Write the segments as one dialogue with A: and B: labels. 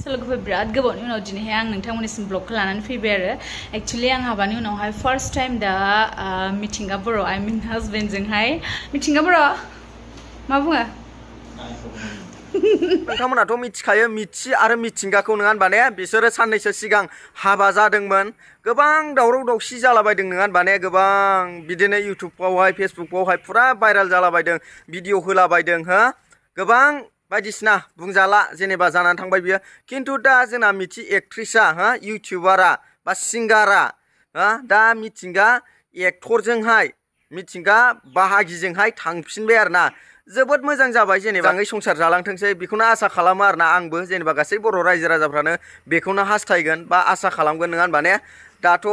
A: लोगोफोर बिराद गोबावनि उनाव दिनैहाय आं नोंथांमोननिसिम ब्लगखौ लानानै फैबाय आरो एक्चुअली आं हाबानि उनावहाय फार्स्ट टाइम दा मिथिंगा बर' आइ मिन हासबेन्डजोंहाय मिथिंगा बर' मा बुङो
B: नोंथांमोनाथ' मिथिखायो मिथि आरो मिथिंगाखौ नङा होनबा ने बिसोरो साननैसो सिगां हाबा जादोंमोन गोबां दावराव दावसि जालाबायदों नङा होनबा ने गोबां बिदिनो इउटुबफ्रावहाय फेसबुकफ्रावहाय फुरा भाइराल जालाबायदों भिडिअ होलाबायदों हो गोबां बायदिसिना बुंजाला जेनेबा जानानै थांबाय बियो खिन्थु दा जोंना मिथि एक्ट्रिसा हा इउटुबारा बा सिंगारा दा मिथिंगा एक्टरजोंहाय मिथिंगा बाहागिजोंहाय थांफिनबाय आरोना जोबोद मोजां जाबाय जेनेबा मोजाङै संसार जालांथोंसै बेखौनो आसा खालामो आरोना आंबो जेनेबा गासै बर' रायजो राजाफ्रानो बेखौनो हास्थायगोन बा आसा खालामगोन नङा होनबा ने दाथ'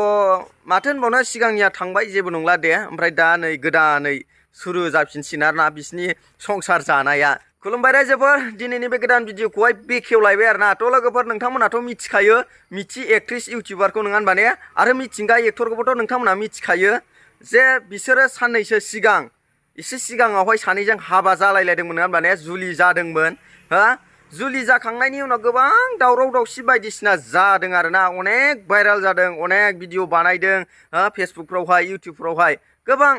B: माथो होनबावनो सिगांनिया थांबाय जेबो नंला दे ओमफ्राय दा नै गोदानै सुरु जाफिनसिगोन आरोना बिसिनि संसार जानाया खुलुमबाय रायजोफोर दिनैनि बे गोदान भिडिअखौहाय बेखेवलायबाय आरोना थ' लोगोफोर नोंथांमोनाथ' मिथिखायो मिथि एक्ट्रिस इउटुबारखौ नङा होनबा ने आरो मिथिंगा एक्टरखौबोथ' नोंथांमोना मिथिखायो जे बिसोरो साननैसो सिगां एसे सिगाङावहाय सानैजों हाबा जालायलायदोंमोन नङा होनबा ने जुलि जादोंमोन हा जुलि जाखांनायनि उनाव गोबां दावराव दावसि बायदिसिना जादों आरोना अनेक भाइराल जादों अनेक भिडिअ बानायदों फेसबुकफ्रावहाय इउटुबफ्रावहाय गोबां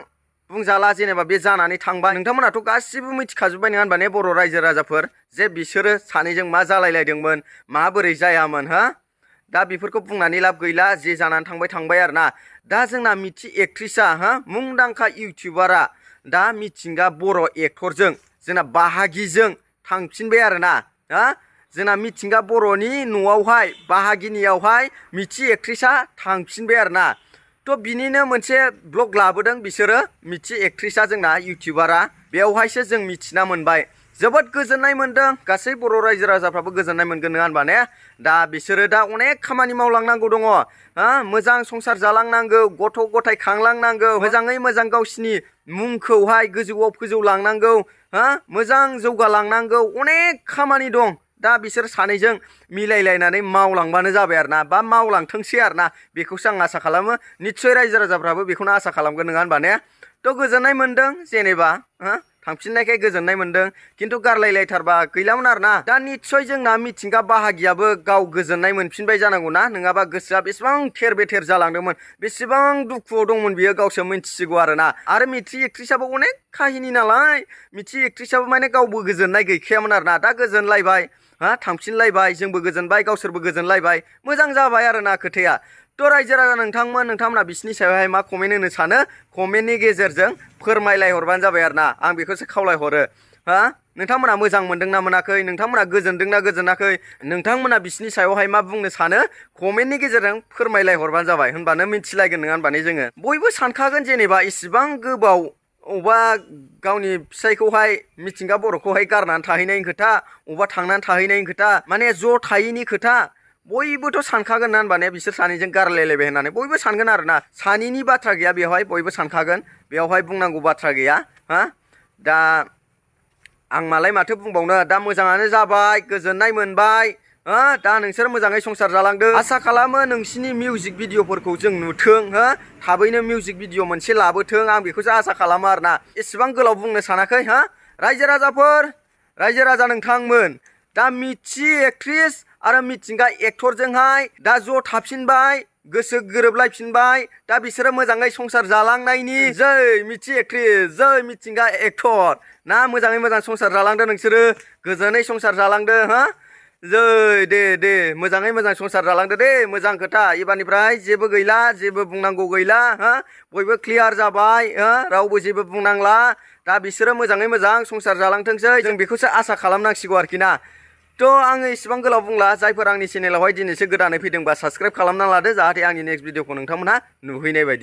B: बुंजाला जेनेबा बे जानानै थांबाय नोंथांमोनाथ' गासिबो मिथिखाजोब्बाय नङा होनबा ने बर' रायजो राजाफोर जे बिसोरो सानैजों मा जालायलायदोंमोन माबोरै जायामोन हा दा बेफोरखौ बुंनानै लाब गैला जे जानानै थांबाय आरोना दा जोंना मिथि एक्ट्रिसा मुंदांखा इउटुबारा दा मिथिंगा बर' एक्टरजों जोंना बाहागिजों थांफिनबाय आरोना जोंना मिथिंगा बर'नि न'आवहाय बाहागिनियावहाय मिथि एक्ट्रिसा थांफिनबाय आरोना थ' बिनिनो मोनसे ब्लग लाबोदों बिसोरो मिथि एक्ट्रिसा जोंना इउटुबारा बेवहायसो जों मिथिना मोनबाय जोबोद गोजोननाय मोनदों गासै बर' रायजो राजाफ्राबो गोजोननाय मोनगोन नङा होनबा ने दा बिसोरो दा अनेक खामानि मावलांनांगौ दङ मोजां संसार जालांनांगौ गथ' गथाय खांलांनांगौ मोजाङै मोजां गावसिनि मुंखौहाय गोजौआव फोजौलांनांगौ मोजां जौगालांनांगौ अनेक खामानि दं दा बिसोर सानैजों मिलायलायनानै मावलांबानो जाबाय आरोना बा मावलांथोंसै आरोना बेखौसो आं आसा खालामो निस्सय रायजो राजाफ्राबो बेखौनो आसा खालामगोन नङा होनबा ने थ' गोजोननाय मोनदों जेनेबा थांफिननायखाय गोजोननाय मोनदों खिन्थु गारलायलायथारबा गैलामोन आरोना दा निस्सय जोंना मिथिंगा बाहागियाबो गाव गोजोननाय मोनफिनबाय जानांगौ ना नङाबा गोसोआ बेसेबां थेर बेथेर जालांदोंमोन बेसेबां दुखुआव दंमोन बियो गावसो मिथिसिगौ आरोना आरो मिथि एक्ट्रिसाबो अनेक काहिनि नालाय मिथि एक्ट्रिसाबो माने गावबो गोजोननाय गैखायामोन आरोना दा गोजोनलायबाय थांफिनलायबाय जोंबो गोजोनबाय गावसोरबो गोजोनलायबाय मोजां जाबाय आरोना खोथाया थ' रायजो राजा नोंथांमोना बिसिनि सायावहाय मा कमेन्ट होनो सानो कमेन्टनि गेजेरजों फोरमायलायहरबानो जाबाय आरोना आं बेखौसो खावलायहरो नोंथांमोना मोजां मोनदोंना मोनाखै नोंथांमोना गोजोनदोंना गोजोनाखै नोंथांमोना बिसिनि सायावहाय मा बुंनो सानो कमेन्टनि गेजेरजों फोरमायलायहरबानो जाबाय होनबानो मिथिलायगोन नङा होनबाने जोङो बयबो सानखागोन जेनेबा इसिबां गोबाव अबा गावनि फिसायखौहाय मिथिंगा बर'खौहाय गारनानै थाहैनायनि खोथा अबा थांनानै थाहैनायनि खोथा माने ज' थायैनि खोथा बयबोथ' सानखागोन ना होनबा ने बिसोर सानैजों गारलायलायबाय होननानै बयबो सानगोन आरोना सानैनि बाथ्रा गैया बेवहाय बयबो सानखागोन बेवहाय बुंनांगौ बाथ्रा गैया दा आं मालाय माथो बुंबावनो दा मोजाङानो जाबाय गोजोननाय मोनबाय दा नोंसोर मोजाङै संसार जालांदों आसा खालामो नोंसिनि मिउजिक भिडिअफोरखौ जों नुथों थाबैनो मिउजिक भिडिअ मोनसे लाबोथों आं बेखौसो आसा खालामो आरोना एसेबां गोलाव बुंनो सानाखै रायजो राजाफोर रायजो राजा नोंथांमोन दा मिथि एक्ट्रिस आरो मिथिंगा एक्टरजोंहाय दा ज' थाफिनबाय गोसो गोरोबलायफिनबाय दा बिसोरो मोजाङै संसार जालांनायनि जै मिथि एक्ट्रिस जै मिथिंगा एक्टर ना मोजाङै मोजां संसार जालांदो नोंसोरो गोजोनै संसार जालांदो जै दे मोजाङै मोजां संसार जालांदो दे मोजां खोथा एबारनिफ्राय जेबो गैला जेबो बुंनांगौ गैला बयबो क्लियार जाबाय रावबो जेबो बुंनांला दा बिसोरो मोजाङै मोजां संसार जालांथोंसै जों बेखौसो आसा खालामनांसिगौ आरोखि ना थ' आङो इसेबां गोलाव बुंला जायफोर आंनि चेनेलावहाय दिनैसो गोदानै फैदोंबा साबस्क्राइब खालामना लादो जाहाथे आंनि नेक्स्ट भिडिअखौ नोंथांमोनहा नुहैनाय बायदि